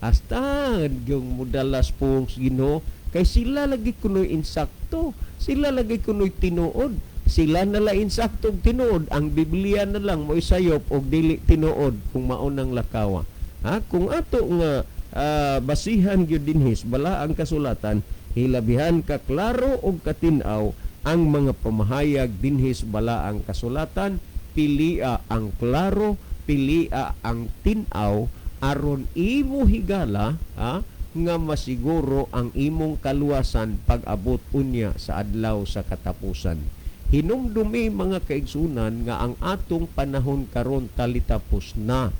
S2: hasta yung mudalas pong Ginoo, kay sila lagi kunoy insakto, sila lagi kunoy tinuod, sila nala insakto og tinuod, ang Biblia na lang mo'y sayop og dili tinuod kung maunang lakawa. Ha? Kung ato nga basihan gyud dinhis bala ang kasulatan, hilabihan ka klaro og katin-aw ang mga pamahayag dinhis bala ang kasulatan. Pilia ang klaro, pilia ang tin-aw aron imo higala, ha, nga masiguro ang imong kaluwasan pag-abot unya sa adlaw sa katapusan. Hinumdumi mga kaigsunan nga ang atong panahon karon talitapos na.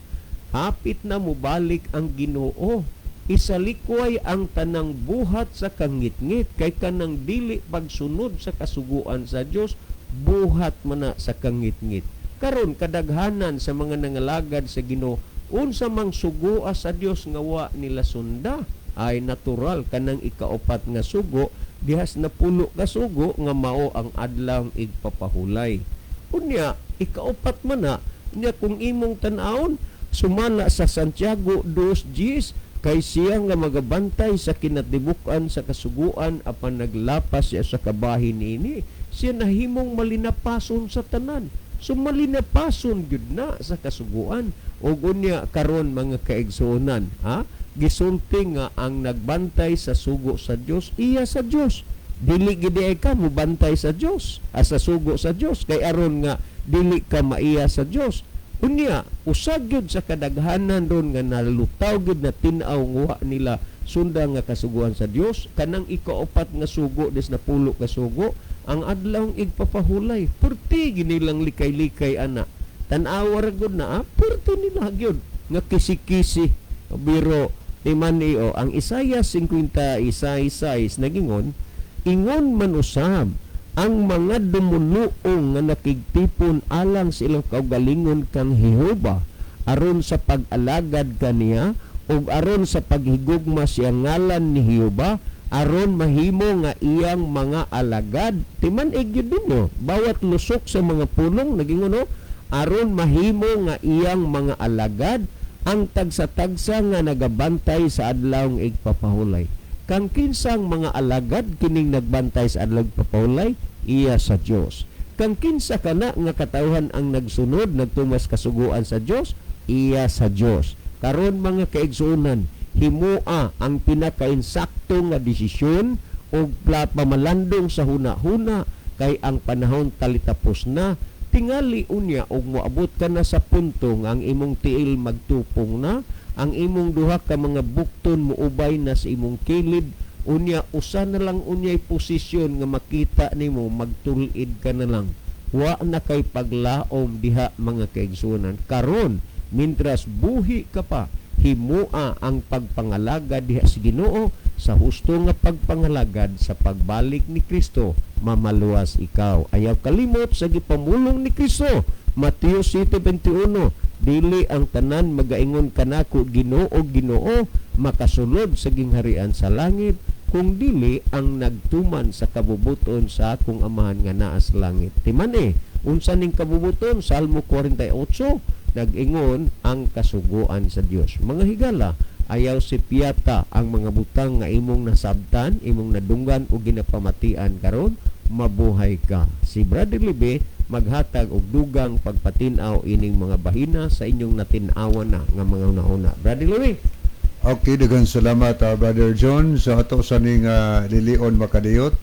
S2: Hapit na mobalik ang Ginoo. Isalikway ang tanang buhat sa kangitngit, kay kanang dili pagsunod sa kasuguan sa Dios, buhat man na sa kangitngit. Karon kadaghanan sa mga nangalagad sa Ginoo, unsa mang sugoa sa Dios nga wa nila sunda, ay natural kanang ikaupat nga sugo, dihas na pulo ka sugo nga mao ang adlaw igpapahulay. Unya ikaupat man na, unya kung imong tan-awon sumala sa Santiago 2:10, kay siya nga magabantay sa kinatibuk-an sa kasuguan apan naglapas siya sa kabahin niini, siya nahimong malinapason sa tanan. So malinapason gyud na sa kasuguan. Ug unya karon mga kaigsuonan, ha, gisulti nga ang nagbantay sa sugo sa Dios, iya sa Dios. Dili gid ay ka mobantay sa Dios, sa sugo sa Dios, kay aron nga dili ka maiya sa Dios. Unya usag gyud sa kadaghanan ron nga nalutaw gyud na tin-aw nguha nila sunda nga kasuguan sa Dios, kanang ikaupat nga sugo des na pulo ka sugo, ang adlawng igpapahulay. Purti ginilang likay-likay ana. Tan-awa ra gud na, purti nila gyud nga kisi-kisi. Biro timan iyo ang Isaiah 56:6 nagingon, ingon man usab ang mga dumuluong nga nakigtipon alang sa ilang kaugalingon kang Jehova aron sa pag-alagad kaniya ug aron sa paghigugma siya ngalan ni Jehova, aron mahimo nga iyang mga alagad. Timan-ig gyud dinyo bawat lusok sa mga pulong nagingon, no? Aron mahimo nga iyang mga alagad ang tagsa-tagsa nga nagabantay sa adlawng igpapahulay. Kang kinsang mga alagad kining nagbantay sa adlaw igpapahulay? Iya sa Dios. Kang kinsa kana nga katawhan ang nagsunod, nagtumas kasuguan sa Dios? Iya sa Dios. Karon mga kaigsuonan, himua ang pinakainsakto nga desisyon og pamalandong sa huna-huna, kay ang panahon talitapos na. Tingali unya og moabot ka na sa punto nga ang imong tiil magtupong na, ang imong duha ka mga bukton moubay na sa imong kilid, unya usa na lang unyay posisyon nga makita nimo, magtul-id ka na lang. Wa na kay paglaom diha mga kaigsuonan. Karon mintras buhi ka pa, himua ang pagpangalagad diha sa Ginoo sa husto nga pagpangalagad. Sa pagbalik ni Kristo, mamaluwas ikaw. Ayaw kalimot sa gipamulong ni Kristo, Mateo 7:21, dili ang tanan magaingon kanako, Ginoo, Ginoo, makasulod sa gingharian sa langit, kung dili ang nagtuman sa kabubuton sa akong Amahan nga naa sa langit. Timan unsa ning kabubuton? Salmo 48, nag-ingon ang kasuguan sa Dios. Mga higala, ayaw si piyata ang mga butang nga imong nasabtan, imong nadunggan o ginapamatian karon, mabuhay ka. Si Brother Libe maghatag og dugang pagpatin-aw ining mga bahina sa inyong natin-awan na nga mga hunahuna. Brother Libe.
S3: Okay, daghang salamat, Brother John, sa ato sa ning lilion makadiyot.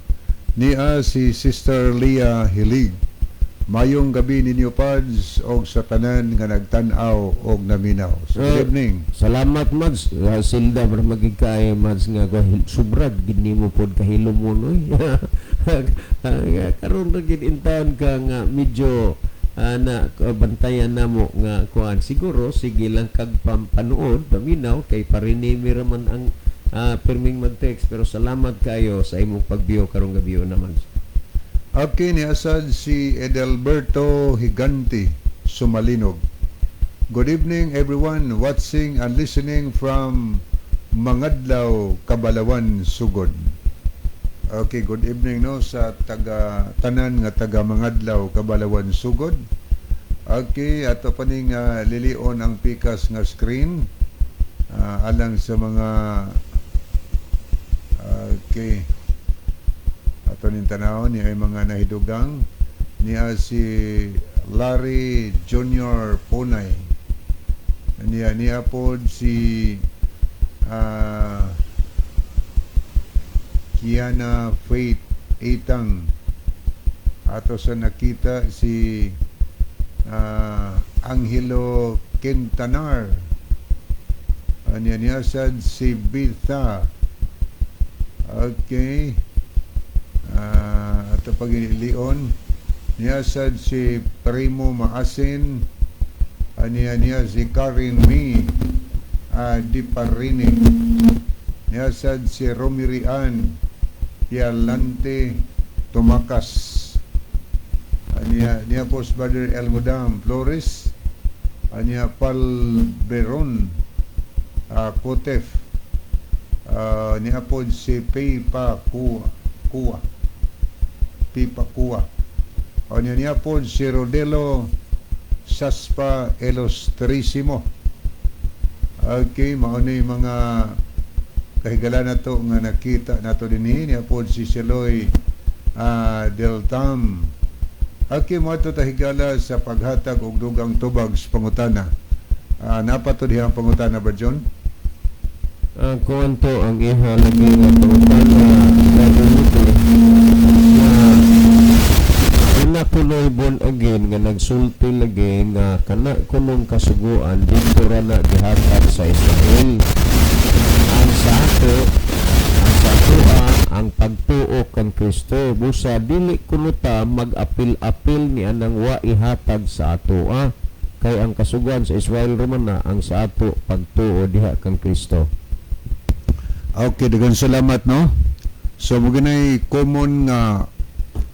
S3: Niya si Sister Leah Hilig. Mayong gabi ninyo, Pads, og sa tanan nga nagtan-aw og naminaw. So, good evening.
S2: Salamat, Mads. Silda para magigkay, Mads, nga sobrag gid nimo pod kahilom mo noy. Karon ra gid intawon ka nga medyo na bantayan namo nga kuan, siguro sige lang kag pampanood, paminaw, kay parinimi ra man ang pirming mag-text, pero salamat kayo sa imong pagbiyo karong gabi naman.
S3: Okay, ni asad si Edelberto Higanti Sumalinog. Good evening, everyone watching and listening from Mangadlaw, Kabalawan, Sugod. Okay, good evening, no, sa taga tanan nga taga Mangadlaw, Kabalawan, Sugod. Okay, ato pa ning lilion ang pikas nga screen alang sa mga, okay. Ato ning tanawon niya ay mga nahidugang niya si Larry Junior Punay. Niya niya pod si Kiana Faith Itang. Ato sa nakita si Angelo Quintanar. Niya niya sad si Bitha. Okay. Ato pag Leon niya sad si Primo Maasin. Niya niya si Karin Mi Di Parini. Niya sad si Romirian Pialante Tumakas. Niya niya po si Brother El Gudam Flores. Niya Palberon Kotef. Niya po si Pipa Kuwa Kuwa Pipa Kuwa. Niya niya po si Rodelo Saspa Ilustrisimo. Okay, mao ni mga kahigala nato nga nakita nato dinhi. Niya po si Siloy Del Tam. Okay, mo ato tahigala sa paghatag og dugang tubag sa pangutana. Napato diha ang pangutana ba, John?
S2: Kuan to ang iha lagi nga pangutana, Brother Nico, nga una kunoy born again nga nagsulti lagi nga kana kunong kasuguan dito ra na gihatag sa Israel. Ang sa ato, ang sa atoa, ang pagtuo kan Kristo, busa dili kuno ta mag-apil-apil ni anang wa ihatag sa atoa, kay ang kasuguan sa Israel ra man na, ang sa ato pagtuo diha kang Kristo.
S3: Okay, daghang salamat, no. So mo ginay common nga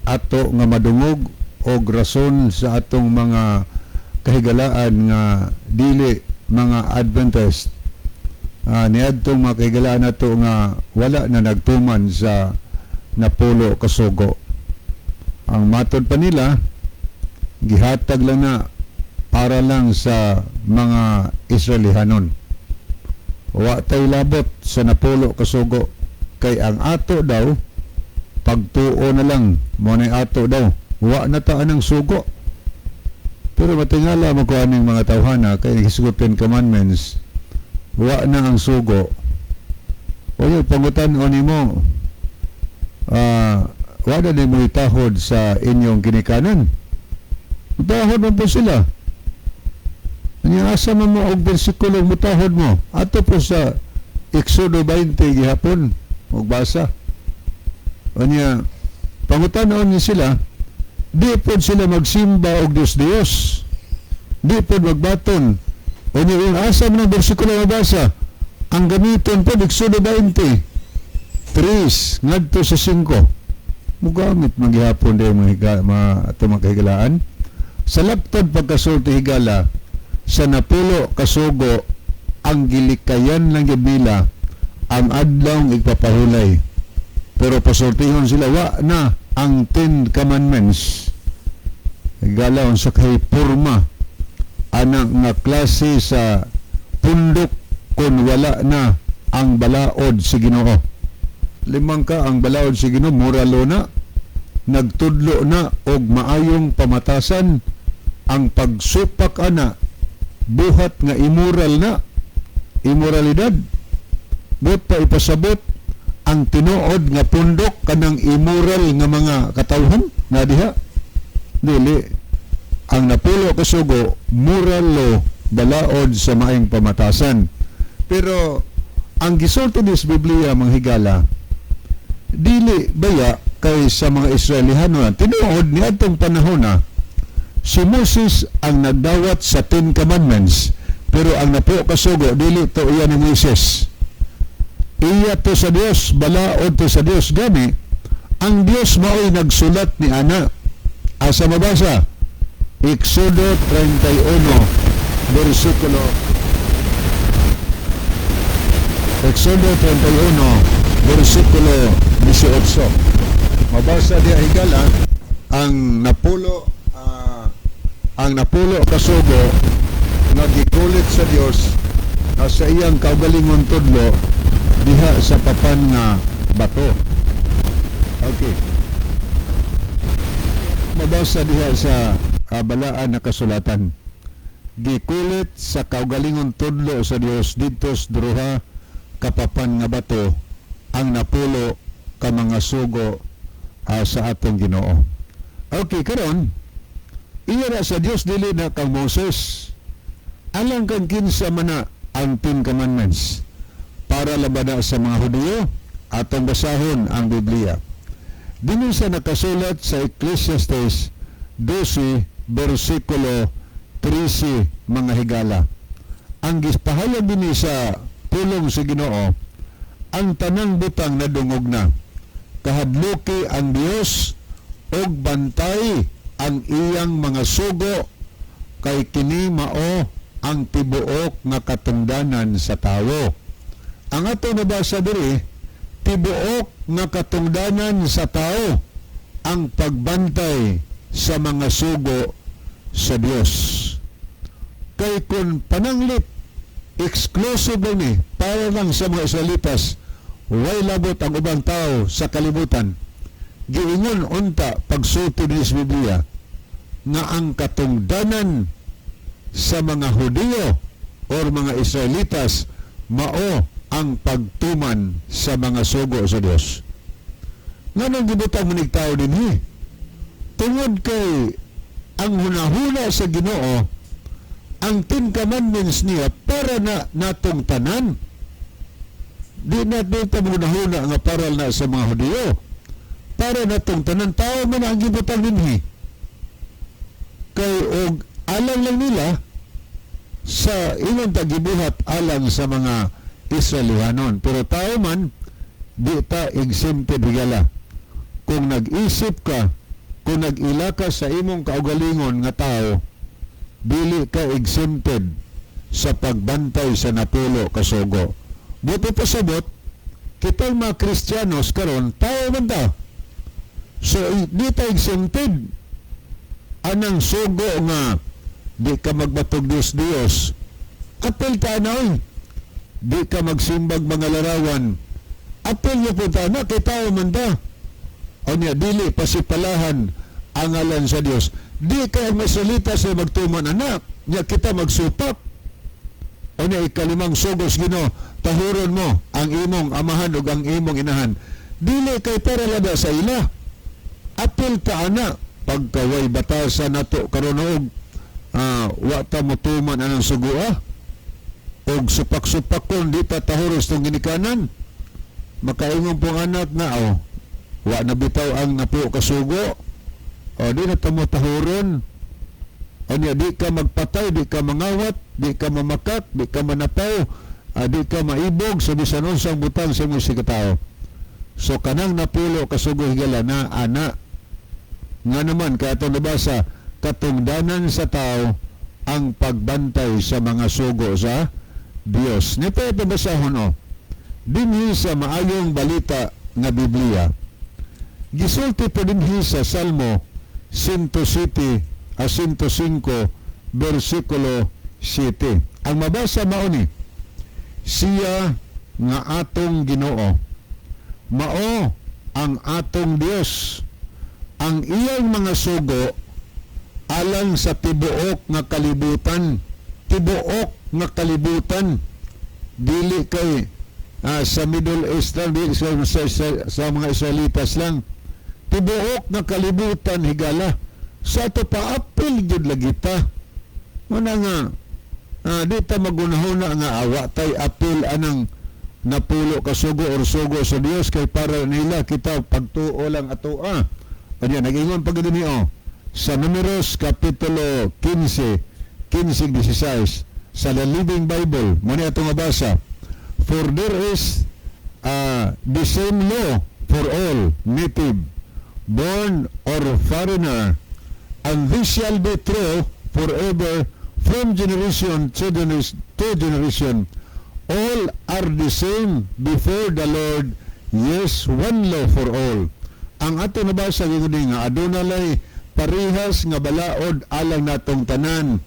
S3: ato nga madungog og rason sa atong mga kahigalaan nga dili mga Adventist. Niadtong mga kahigalaan nato nga wala na nagtuman sa napulo kasugo. Ang matod pa nila, gihatag lang na para lang sa mga Israelihanon. Wa tay labot sa napulo kasugo kay ang ato daw pagtuo na lang mo na ato daw, wa na ta anang sugo. Pero matingala mo ko aning mga tawhana kay hisgot Ten Commandments, wa na ang sugo. O yun, pangutan o nimo, wa na nimo itahod sa inyong ginikanan. Mutahod man po sila. Anya, asa man mo og bersikulo mutahod mo? Ato po sa Exodo 20 gihapon magbasa. Anya, pangutanon ni sila, di pod sila magsimba og Dios Dios. Di pod magbaton. Unya, yung asa man ang bersikulo mabasa? Ang gamiton po Exodo 20 3 ngadto sa 5. Mugamit maghihapon din mga, higa, mga ato mga kahigalaan. Sa laptod pagkasulti, higala, sa napulo kasugo ang gilikayan lang gyud nila ang adlaw igpapahulay. Pero pasultihon sila, wa na ang Ten Commandments. Higala, unsa kay porma ana nga klase sa pundok kung wala na ang balaod si Ginoo? Limang ka ang balaod si Ginoo, moralo na, nagtudlo na og maayong pamatasan. Ang pagsupak ana, buhat nga immoral na, immoralidad. Buot pa ipasabot ang tinuod nga pundok kanang immoral nga mga katawhan na diha. Dili ang napulo ka sugo moral law, balaod sa maayong pamatasan. Pero ang gisulti ni sa Biblia, mga higala, dili baya kay sa mga Israelihano na tinuod ni atong panahon na si Moses ang nagdawat sa Ten Commandments, pero ang napulo ka sugo dili to iya ni Moises, iya to sa Dios, balaod to sa Dios. Gani ang Dios mao'y nagsulat ni ana. Asa mabasa? Exodo 31 versikulo, Exodo 31 versikulo 18. Mabasa diya, higala, ang napulo kasugo nga gikulit sa Dios nga sa iyang kaugalingon tudlo diha sa papan nga bato. Okay. Mabasa diha sa balaan na kasulatan. Gikulit sa kaugalingon tudlo sa Dios didto sa duha kapapan nga bato ang napulo ka mga sugo sa atong Ginoo. Okay, karon iya na sa Dios, dili na kang Moses. Alang kang kinsa man na ang Ten Commandments? Para labada sa mga Hudiyo? Atong basahon ang Biblia. Dinhi sa nakasulat sa Ecclesiastes 12 versikulo 13, mga higala. Ang gispahayag dinhi sa pulong sa Ginoo, ang tanang butang nadungog na. Kahadluki ang Dios og bantay ang iyang mga sugo kay kini mao ang tibuok nga katungdanan sa tawo. Ang ato nabasa diri, tibuok nga katungdanan sa tao ang pagbantay sa mga sugo sa Dios. Kay kung pananglit exclusive lang ni para lang sa mga Israelitas, way labot ang ubang tao sa kalibutan. Giingon unta pagsulti dinhi sa Biblia nga ang katungdanan sa mga Hudiyo or mga Israelitas mao ang pagtuman sa mga sugo sa Dios. Nganong gibutang man tao dinhi? Tungod kay ang hunahuna sa Ginoo, ang Ten Commandments niya para na natong tanan. Di na dito hunahuna nga para na sa mga Hudiyo. Para natong tanan, tao man ang gibutang dinhi. Kay og alang lang nila sa ilang tagibuhat alang sa mga Israelihanon. Pero tao man, di ta exempted, higala. Kung nag-isip ka, kung nag-ila ka sa imong kaugalingon nga tao, dili ka exempted sa pagbantay sa napulo kasugo. Buot pasabot, kitang mga Kristiyanos karon, tao man ta. So, di ta exempted. Anang sugo nga di ka magbatog Diyos Diyos, apil ta na oy. Di ka magsimbag mga larawan, apil niyo po ta na kay tao man ta. O niya, dili pasipalahan ang ngalan sa Dios. Di kay masalita sa magtuman anak, niya kita magsupak. O niya, ikalimang sugos Ginoo, tahuron mo ang imong amahan ug ang imong inahan. Dili kay para lada sa ila. Apil ta ana pagkaway batasan nato karon og wa ta motuman anang sugoa og supak-supak kon di ta tahuros tong ginikanan, makaingon pong anak nga, "Oh, wa na bitaw ang napulo kasugo o di na ta mo tahuron." O niya, di ka magpatay, di ka mangawat, di ka mamakak, di ka manapaw, di ka maibog sa bisan unsang butang sa imong isigkatawo. So kanang napulo kasugo, higala, na ana nga naman kaya ito nabasa, katungdanan sa tao ang pagbantay sa mga sugo sa Dios. Nito ito basahon o. Dinhi sa maayong balita nga Biblia. Gisulti po dinhi sa Salmo 107 a 105 versikulo 7. Ang mabasa mao ni, "Siya nga atong Ginoo mao ang atong Dios. Ang iyang mga sugo alang sa tibuok nga kalibutan." Tibuok nga kalibutan, dili kay sa Middle East lang, dili sa mga Israelitas lang, tibuok nga kalibutan, higala. Sa ato pa, apil gyud lagi ta. Muna nga di ta magunahuna nga awa tay apil anang napulo ka sugo or sugo sa Dios kay para nila kita, pagtuo lang atoa. Anya nag-ingon pa gid ni, oh, sa Numeros kapitulo 15, 15:16 sa The Living Bible mo ni atong mabasa: "For there is the same law for all, native born or foreigner, and this shall be true forever from generation to generation to generation. All are the same before the Lord, yes, one law for all." Ang ato nabasa gyud nga aduna lay parehas nga balaod alang natong tanan,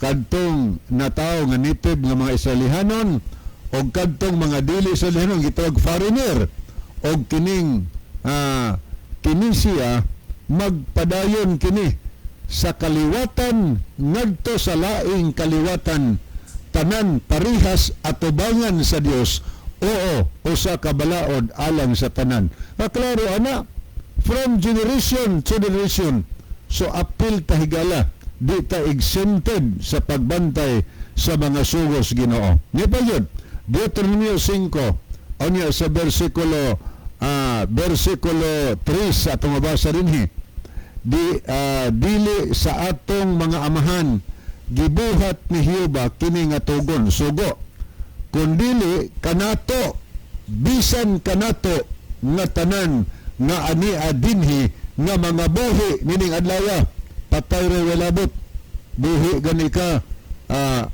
S3: kadtong natawo nga native nga mga Israelihanon o kadtong mga dili Israelihanon, gitawag foreigner, og kining kini siya magpadayon kini sa kaliwatan ngadto sa laing kaliwatan, tanan parihas atubangan sa Dios, oo, usa ka balaod alang sa tanan. Klaro ana, from generation to generation. So apil ta, higala, di ta exempted sa pagbantay sa mga sugos Ginoo. Ni pa yun, Deuteronomio 5 unya sa versikulo 3 sa atong mabasa dinhi: Di dili sa atong mga amahan gibuhat ni Jehova kini nga tugon, sugo, kundili kanato, bisan kanato nga tanan nga ania dinhi nga mga buhi nining adlaw. Patay ra walabot, buhi gani ka,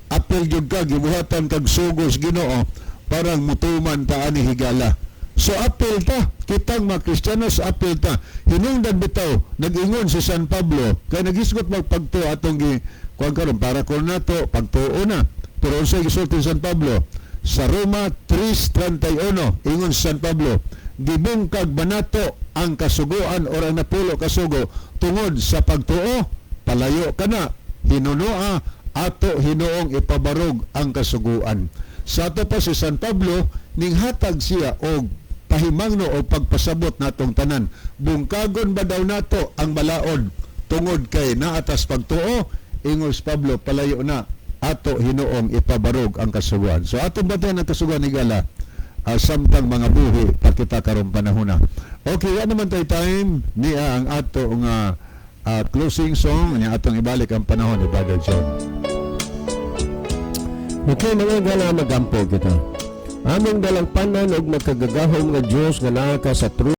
S3: apil gyud ka, gibuhatan kag sugos Ginoo parang mutuman ta ani, higala. So apil ta, kitang mga Kristiyanos, apil ta. Hinungdan bitaw nag-ingon si San Pablo kay nagisgot magpagtuo atong gi kuan karon para kon nato pagtuo na. Pero unsay gisulti si San Pablo sa Roma 3:31? Ingon si San Pablo, "Gibungkag ba nato ang kasuguan or ang napulo ka sugo tungod sa pagtuo? Palayo kana, hinunoa ato Hinoong ipabarog ang kasuguan." Sa ato pa si San Pablo ninghatag siya og pahimangno o pagpasabot natong tanan. Bungkagon ba daw nato ang balaod tungod kay naatas pagtuo? Ingon si Pablo, "Palayo na, ato Hinoong ipabarog ang kasuguan." So atong bantayan ang kasuguan, higala, samtang mga buhi pa kita karong panahon na. Okay, yan naman tayo time niya ang ato nga closing song niya, atong ibalik ang panahon ni Brother John.
S2: Okay, mga higala, magampo kita. Among dalangpanan og magkagagahom nga Dios nga naa ka sa trono.